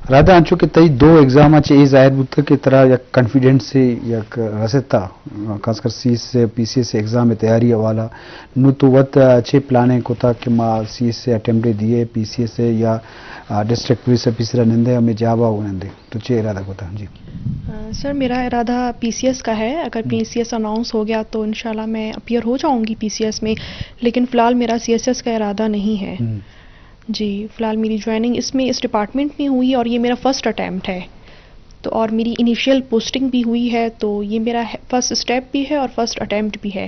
رادا، انچو کہ تئی دو ایگزام چہ اے ظاہر بوتگ کہ ترا یک کانفیڈنس یک رستا، خاص کر C S A, P C S A exam تیاری حوالہ، نو تو وت چے پلاننگ کتا کہ ما سی ایس اے اٹیمپٹ دیے، پی سی ایس اے یا ڈسٹرکٹ پولیس آفیسر نندے، ہمیں جابا وہ نندے، تو چے ارادہ کتا؟ جی۔ سر، میرا ارادہ پی سی ایس کا ہے۔ اگر پی سی ایس اناؤنس ہو گیا تو انشاءاللہ میں اپیئر ہو جاؤں گی پی سی ایس میں، لیکن فی الحال میرا سی ایس ایس کا ارادہ نہیں ہے۔ جی، فی الحال میری جوائننگ اس میں، اس ڈپارٹمنٹ میں ہوئی اور یہ میرا فرسٹ اٹیمپٹ ہے۔ تو اور میری انیشیل پوسٹنگ بھی ہوئی ہے، تو یہ میرا فرسٹ اسٹیپ بھی ہے اور فرسٹ اٹیمپٹ بھی ہے۔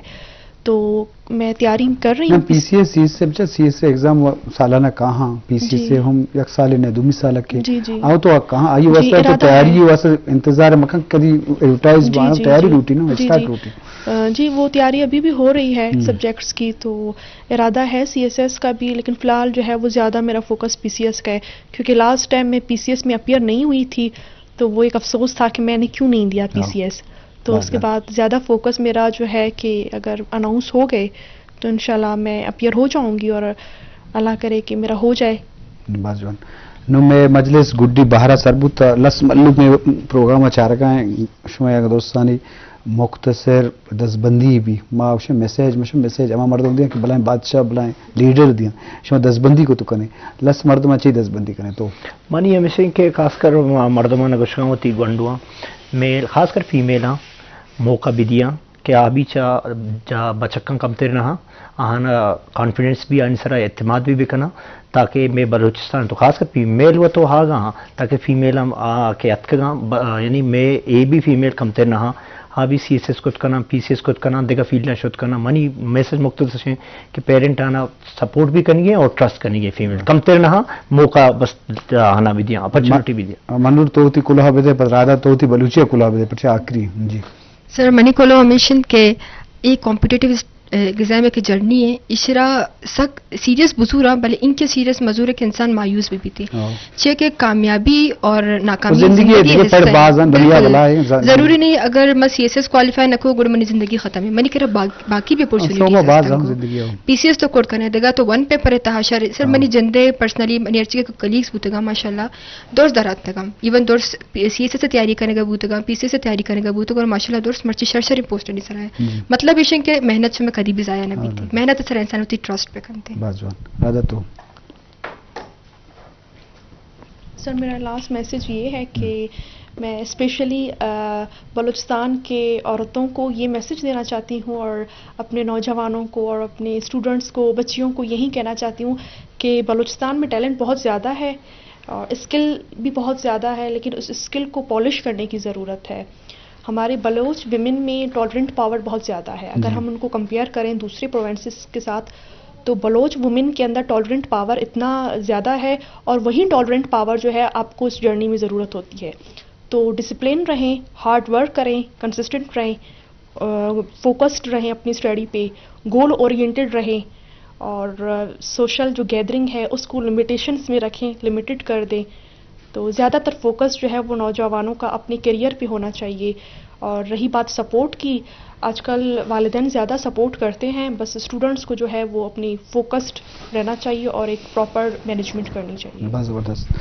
تو میں تیاری کر رہی ہوں۔ پی سی ایس، سی ایس اے، بچا، سی ایس اے ایگزام سالانہ کہاں؟ پی سی ایس اے ہم یک سال نے، دومی سال کے۔ جی، جی۔ آؤ تو کہاں؟ آئی واسطہ تو تیاری واسطہ انتظار مکن، کدی ایڈورٹائز بنا، تیاری روٹین، اسٹارٹ روٹین۔ جی، وہ تیاری ابھی بھی ہو رہی ہے سبجیکٹس کی، تو ارادہ ہے سی ایس ایس کا بھی، لیکن فی الحال جو ہے وہ زیادہ میرا فوکس پی سی ایس کا ہے، کیونکہ لاسٹ ٹائم میں پی سی ایس میں اپیئر نہیں ہوئی تھی، تو وہ ایک افسوس تھا کہ میں نے کیوں نہیں دیا پی سی ایس۔ تو اس کے بعد زیادہ فوکس میرا جو ہے کہ اگر اناؤنس ہو گئے تو انشاءاللہ میں اپیئر ہو جاؤں گی اور اللہ کرے کہ میرا ہو جائے۔ باز جوان۔ نو میں مجلس گڈی بہرا سر بوت، لس ملو میں پروگرام چارگا ہیں، شما یک دوستانی مختصر دزبندی بھی۔ ما اوشے میسج، مشے میسج ہما مردم دیاں کہ بلائیں بادشاہ، بلائیں لیڈر دیاں۔ شما دزبندی کو تو کنے۔ لس مردم چی دزبندی کنے تو؟ منی ہمیشہ کہ خاص کر مردمان گوشگاں وتی گونڈواں، میل، خاص کر فیمیلاں موقع بدیاں کہ آ بھی چا، چا بچکاں کمتر نہ ہاں، آہانا کانفیڈنس بھی، آنی سرا اعتماد بھی بکناں، تاکہ میں بلوچستان تو خاص کر فیمیل و تو ہاگا ہاں، تاکہ فیمیل ہم آ کہ اتکگاں، ب-، یعنی میں اے بھی فیمیل کمتر نہ ہاں، آ بھی سی ایس ایس کت کناں، پی سی ایس کت کناں، دگہ فیلڈاں شت کناں۔ منی میسج مختصر ہیں کہ پیرنٹ آنا سپورٹ بھی کنگے اور ٹرسٹ کنگے فیمیل۔ کمتر نہ ہاں، موقع بس آنا بھی دیاں، اپرچونٹی بھی دیاں۔ منور تو وتی کلوہ بدے، پر رادا تو وتی بلوچی کلوہ بدے، پرچہ آخری۔ جی۔ سر، منی کلوہ ہمیش انت کہ اے کمپیٹیٹیو ایگزام کہ جرنی ہے، اشرا سک سیریس بزوراں، بلے انچیں سیریس مزورے کہ انسان مایوس بھی بیتی۔ چیا کہ کامیابی اور ناکامی زندگی ہے، زندگی دیگہ پڑ حصہ ہے۔ باز ہیں، دنیا بالکل۔ بلا ہے، ز-، ضروری نہیں اگر میں سی ایس ایس کوالیفائی نہ کو، گڑا منی زندگی ختم ہے۔ منی کرا با-، باقی بھی اپرچونٹیز شعبہ باز ہستاں ہیں کو۔ زندگی ہے۔ پی سی ایس تو کٹ کنے دگا تو ون پیپر ہے تہا شر-، سر، منی جندے پرسنلی منی ہر چیز کے کلیگز بوتگا، ماشاءاللہ، درست در اتکگا۔ ایون درست سی ایس ایس تیاری کنگا بوتگا، پی سی ایس تیاری کنگا بوتگا اور ماشاءاللہ درست مرچی شر شریں پوسٹ نی سرا ہے۔ مطلب ایش کہ محنت شما کدی بھی ضائع نہ بیتی۔ محنت سر انسان ہوتی ٹرسٹ پہ کنتے۔ باز جوان۔ رادا تو؟ سر، میرا لاسٹ میسج یہ ہے کہ میں اسپیشلی، آ، بلوچستان کے عورتوں کو یہ میسج دینا چاہتی ہوں اور اپنے نوجوانوں کو اور اپنے اسٹوڈنٹس کو، بچیوں کو یہی کہنا چاہتی ہوں کہ بلوچستان میں ٹیلنٹ بہت زیادہ ہے اور اسکل بھی بہت زیادہ ہے، لیکن اس اسکل کو پالش کرنے کی ضرورت ہے۔ ہمارے بلوچ ویمن میں ٹالرنٹ پاور بہت زیادہ ہے۔ اگر ہم ان کو کمپیئر کریں دوسرے پروونسز کے ساتھ، تو بلوچ وومن کے اندر ٹالرنٹ پاور اتنا زیادہ ہے، اور وہی ٹالرنٹ پاور جو ہے آپ کو اس جرنی میں ضرورت ہوتی ہے۔ تو ڈسپلن رہیں، ہارڈ ورک کریں، کنسسٹنٹ رہیں، فوکسڈ رہیں اپنی اسٹڈی پہ، گول اورینٹڈ رہیں، اور سوشل جو گیدرنگ ہے اس کو لمیٹیشنز میں رکھیں، لمیٹڈ کر دیں۔ تو زیادہ تر فوکس جو ہے وہ نوجوانوں کا اپنے کیریئر پہ ہونا چاہیے۔ اور رہی بات سپورٹ کی، آج کل والدین زیادہ سپورٹ کرتے ہیں، بس اسٹوڈنٹس کو جو ہے وہ اپنی فوکسڈ رہنا چاہیے اور ایک پراپر مینجمنٹ کرنی چاہیے۔ بس زبردست۔